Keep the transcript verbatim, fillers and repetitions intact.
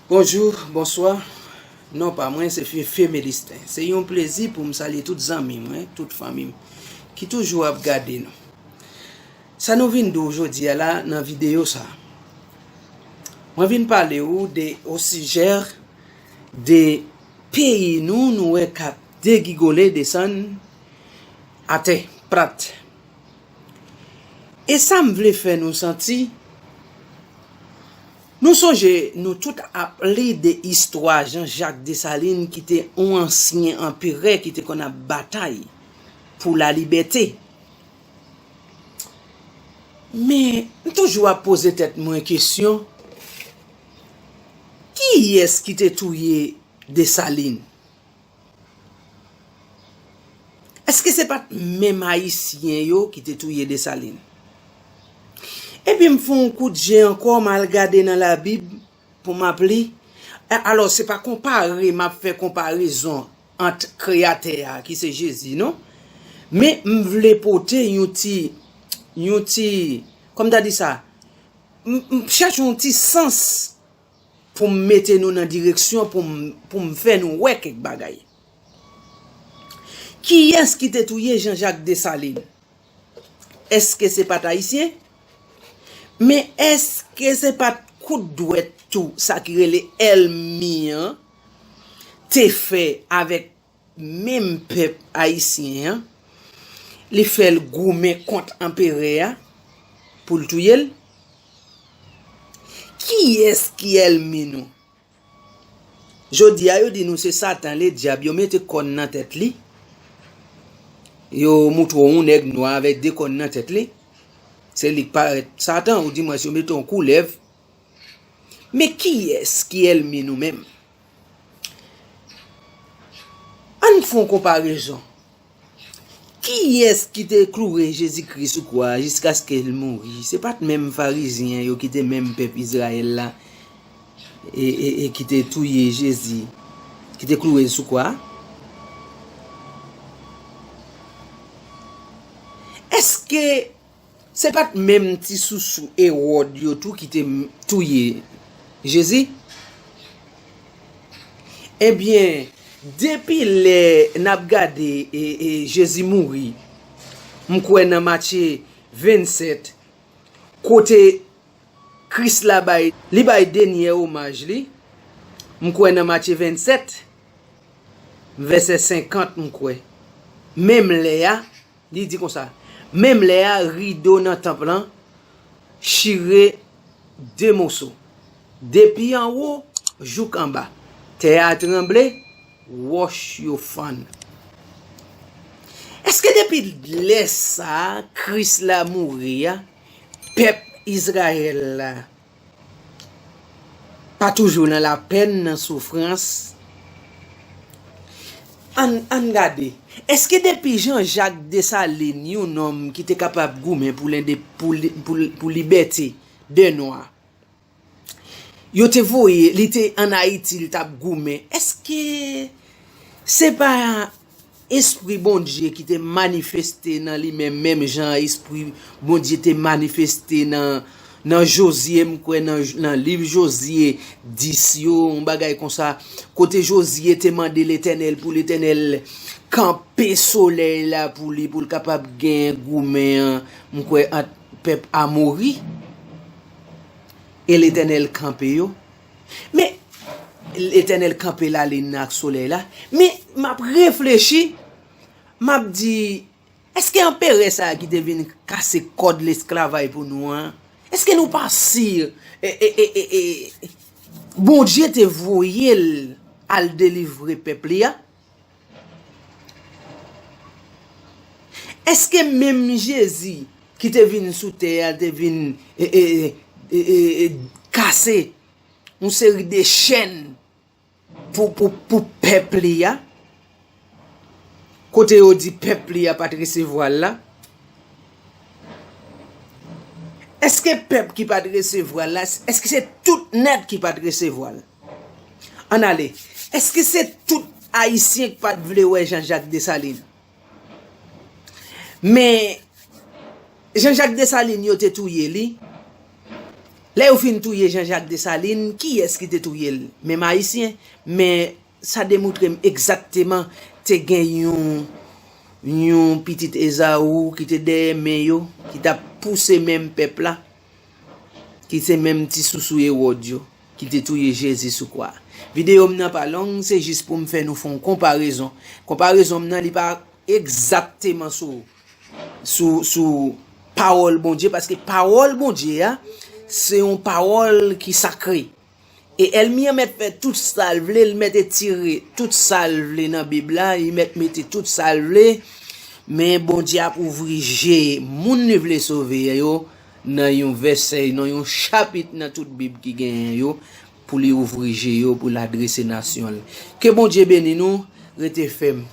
Bonjou, bonswa. Non pa mwen, se Fefe Melisten. Se yon plezi pou m salye tout zanmi mwen, tout fanmi m ki toujou ap gade nou. Sa nou vin di w jodi a la nan videyo sa, mwen vin pale w de, o sijè de peyi nou, nou wè k ap degigole, desann atè, plat. E sa m vle fè nou santi, nou sonje nou tout ap li de istwa Jean Jacques Dessalines ki te yon ansyen anperè ki te konn ap batay pou lalibète. Men, m toujou ap poze tèt mwen kesyon, kiyès ki te touye Dessalines? Èske se pa t menm Ayisyen yo ki te touye Desalin? Epi m fè yon kout je ankò, m al gade nan Labib pou m ap li. A-, alò, se pa konpare m ap fè konparezon ant Kreyatè a, ki se Jezi, non. Men m vle pote yon ti, yon ti, kòm ta di sa, m, m chèche yon ti sans pou m mete nou nan direksyon, pou m, pou m fè nou wè kèk bagay. Kiyès ki te touye Jean Jacques Dessalines? Èske se pa t Ayisyen? Men èske se pa t kout dwèt tou, sa ki rele èlmi an, te fè avèk menm pèp ayisyen an, li fè l goumen kont anperè a pou l touye l? Kiyès ki èlmi nou? Jodi a, yo di nou se Satan, Ledyab, yo mete kòn nan tèt li. Yo moutre w yon nèg nwa avèk de kòn nan tèt li. Se li k parèt Satan, oudimwens yo mete yon koulèv. Men kiyès ki èlmi nou menm? Ann fè yon konparezon. Kiyès ki te kloure Jezikri sou kwa a jiskaske l mouri? Se pa t menm Farizyen yo ki te menm pèp Izrayèl la e, e, e ki te touye Jezi, ki te kloure l sou kwa a? Èske se pa t menm ti sousou Ewòd yo tou ki te m-, touye Jezi? Ebyen, depi lè n ap gade, e, e, Jezi mouri, m kwè nan Matye vennsèt, kote Kris la bay, li bay dènye omaj li, m kwè nan Matye vennsèt, vèsè senkant, m kwè. Menm lè a, li di konsa, menm lè a, rido nan tanp lan chire de moso, depi anwo jouk anba. Tè a tranble, wòch yo fann. Èske depi lè sa a, Kris la mouri a, pèp Izrayèl la pa toujou nan lapèn, nan soufrans? Ann, ann gade. Èske depi Jean Jacques Dessalines, yon nonm ki te kapab goumen pou lende-, pou li-, pou, pou libète de nwa, yo te voye, li te ann Ayiti, li t ap goumen. Èske se pa Espri Bondye ki te manifeste nan li menm, menm jan Espri Bondye te manifeste nan, nan Jozye, m kwè nan, nan liv Jozye dis yo, yon bagay konsa, kote Jozye te mande Letènèl pou Letènèl kanpe solèy la pou li, pou l kapab gen goumen an, m kwè, ant pèp Amori. E Letènèl kanpe yo. Men, Letènèl kanpe lalin nan ak solèy la. Men, m ap reflechi, m ap di, èske anperè sa a ki te vin kase kòd lesklavay pou nou an, èske nou pa si, e, e, e, e, e, Bondye te voye l al delivre pèp li a? Èske menm Jezi ki te vin sou tè a, te vin, e, e, e, e, e, e, kase yon seri de chèn pou, pou, pou pèp li a? Kote yo di pèp li a pa t resevwa l la? Èske pèp ki pa t resevwa l la, èske se tout nèt ki pa t resevwa l? Ann ale. Èske se tout Ayisyen ki pa t vle wè Jean Jacques Dessalines? Men, Jean Jacques Dessalines, yo te touye li. Lè yo fin touye Jean Jacques Dessalines, kiyès ki te touye l? Menm Ayisyen. Men sa demontre m egzakteman te gen yon, yon pitit Ezaou ki te dèyè men yo, ki t ap pouse menm pèp la, ki se menm ti sousou Ewòd yo, ki te touye Jezi sou kwa. Videyo m nan pa long, se jis pou m fè nou fè yon konparezon. Konparezon m nan, li pa egzakteman sou, sou, sou pawòl Bondye, paske pawòl Bondye a, se yon pawòl ki sakre. E ènmi an mèt fè tout sa l vle, l mèt etire tout sa l vle nan Bib la, li mèt mete tout sa l vle, men Bondye ap ouvri je moun li vle sove yo nan yon vèsè, nan yon chapit nan tout Bib ki genyen yo, pou li ouvri je yo, pou l adrese nasyon l. Ke Bondye beni nou, rete fèm.